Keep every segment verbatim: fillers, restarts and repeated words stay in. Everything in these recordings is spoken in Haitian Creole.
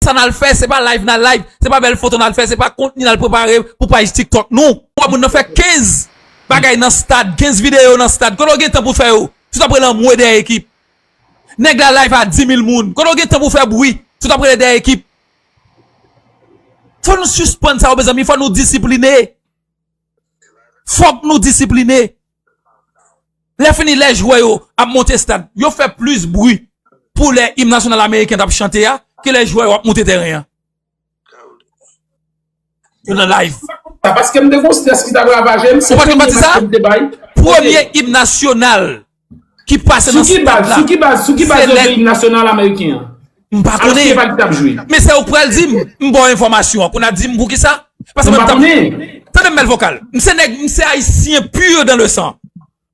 Sa n al fè, se pa live n al live, se pa bèl foto n al fè, se pa kontni n al prepare pou paj TikTok nou. Ou wè moun nan fè kenz bagay nan stad, kenz videyo nan stad. Kote w gen tan pou fè yo? Si w t ap rele anmwe dèyè ekip. Nèg la live a dis mil moun. Kote w gen tan pou fè bri? Si w t ap rele dèyè ekip. Fò nou sispann sa yo, mezanmi, fò nou disipline. Fòk nou disipline. Lè fini, lè jwè yo ap monte stad, yo fè plis bri pou lè im nasyonal ameriken t ap chante a ke lè jwè yo ap monte tèren an. Yo nan live. Sa paske m te gon strès ki t ap ravaje m, se premye match ke m te bay. Premye im nasyonal ki pase nan stad la. Sou ki baz, sou ki baz, sou ki baz yo gen im nasyonal ameriken an? M pa konnen. Alòske e pa li k t ap jwe. Men se ou k pral di m, m ba w enfòmasyon an, kounye a di m poukisa. Paske mwen m t ap. Tande m bèl vokal. M se nèg, m se ayisyen pur dans le sang.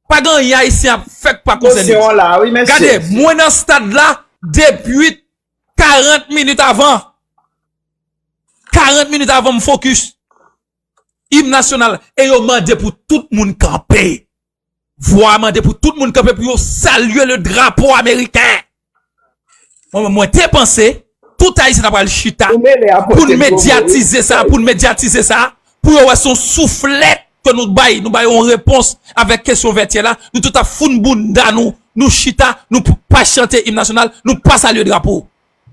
Pa gen anyen ayisyen ap fè k pa konsène m. Gade, mwen nan stad la depi karant minit avan. Karant minit avan m fokis. Im nasyonal. E yo mande pou tout moun kanpe. Vwa a mande pou tout moun kanpe pou yo salye le drapo ameriken. Mwen, mwen te panse tout Ayisyen ta pral chita pou n medyatize sa, pou n medyatize sa, pou yo wè se yon souflèt ke nou bay, nou bay yon repons avèk kesyon vètyè la, nou tout ap foun bounda nou, nou chita, nou p- pa chante im nasyonal, nou pa salye drapo.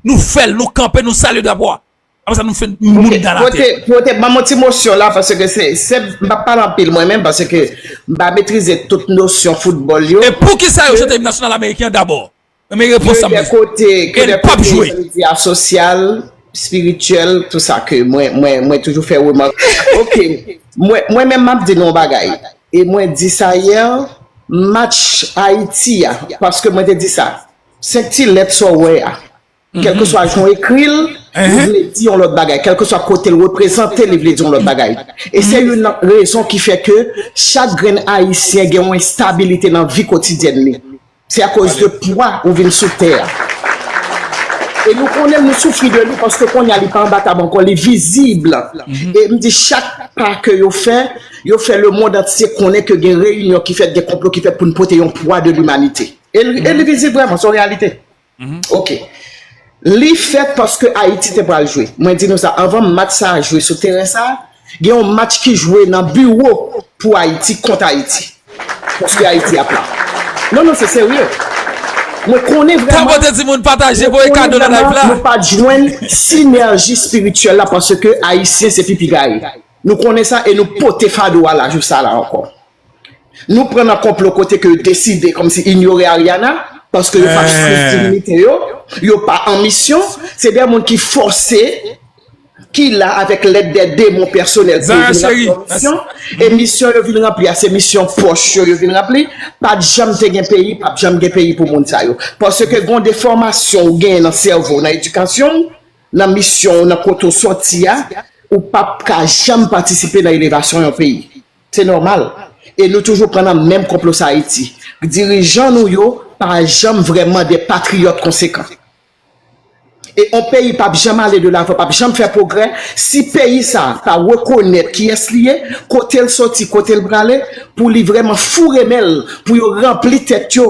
Nou fè l, nou kanpe, nou salye drapo a. Apre sa, nou fè moun nan latè. Pote, pote, ban m yon ti mosyon la, paske se, se, m pa pale anpil mwen menm, paske m pa metrize tout nosyon foutbòl yo. E poukisa yo chante im nasyonal ameriken an dabò? Men repons sa m bezwen. E l p ap jwe. Medya sosyal, espirityèl, tout sa ke mwen, mwen, mwen toujou fè remake. Ok, mwen, mwen menm m ap di nou yon bagay. E mwen di sa yè, match Ayiti a, paske mwen te di sa. Senk ti lèt sa w wè a. Kèlkeswa jan w ekri l, li vle di yon lòt bagay. Kèlkeswa kote l reprezante, li vle di yon lòt bagay. E se youn nan rezon ki fè ke chak grenn Ayisyen gen yon enstabilite nan vi kotidyèn li. Se akoz de pwa ou vin sou tè a. E nou konnen nou soufri de li paske kounye a li pa anba tab ankò, li vizib. E m di chak pa ke yo fè, yo fè lemonn antye konnen ke gen reyinyon ki fèt, gen konplo ki fèt pou n pote yon pwa de limanite. E l, e li vizib vrèman, se yon reyalite. Ok. Li fèt paske Ayiti te pral jwe. Mwen di nou sa, anvan match sa a jwe sou teren sa a, gen yon match ki jwe nan biwo pou Ayiti kont Ayiti. Paske Ayiti ap la. Non, non, se serye. Mwen konnen vrèman, tapote timoun pataje voye kado nan live la. Nou pa t jwenn sinèji espirityèl la paske Ayisyen se pipi gaye. Nou konnen sa e nou pote fado a la jou sa la ankò. Nou pran nan konplo kote ke yo deside kòmsi inyore Ariana, paske yo pa swiv dinyite yo, yo pa an misyon, se de moun ki fòse, ki la avèk lèd de demon pèsonèl pou yo vin ranpli yon misyon. E misyon yo vin ranpli a, se misyon pòch yo, yo vin ranpli. Pa t janm te gen peyi, p ap janm gen peyi pou moun sa yo. Paske gen de fòmasyon ou genyen nan sèvo w, nan edikasyon w, nan misyon w, nan kote w sòti a, ou p ap ka janm patisipe nan elevasyon yon peyi. Se nòmal. E nou toujou pran nan menm konplo sa Ayiti. Dirijan nou yo pa janm vrèman de patriyòt konsekan. E yon peyi p ap janm ale de lavan, p ap janm fè pwogrè si peyi sa pa rekonèt kiyès li ye, kote l sòti, kote l prale, pou li vrèman foure men l, pou yo ranpli tèt yo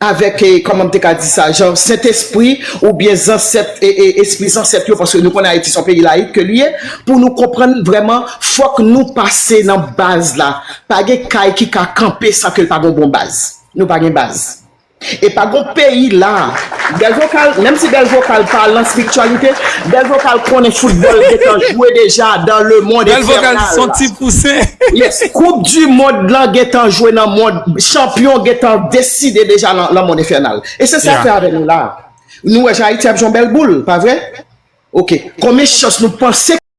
avèk, e, kòman m te ka di sa, jan Sentespri oubyen zansèt, e, e, espri zansèt yo, paske nou konnen Ayiti se yon peyi layik ke li ye, pou nou konprann vrèman, fòk nou pase nan baz la. Pa gen kay ki ka kanpe san ke l pa gen yon bon baz. Nou pa gen baz. E pa gen yon peyi la. Bèl Vokal, menm si Bèl Vokal pa lan espirityalite, Bèl Vokal konnen foutbòl gentan jwe deja dans le monde infernal. Bèl Vokal se yon ti pousen. Yes, koup di mond lan gentan jwe nan mond, chanpyon gentan deside deja nan, nan mond enfènal. E se sa k fè avè nou la. Nou wè jan Ayiti ap jwe yon bèl boul, pa vre? Ok. Konbyen chans nou panse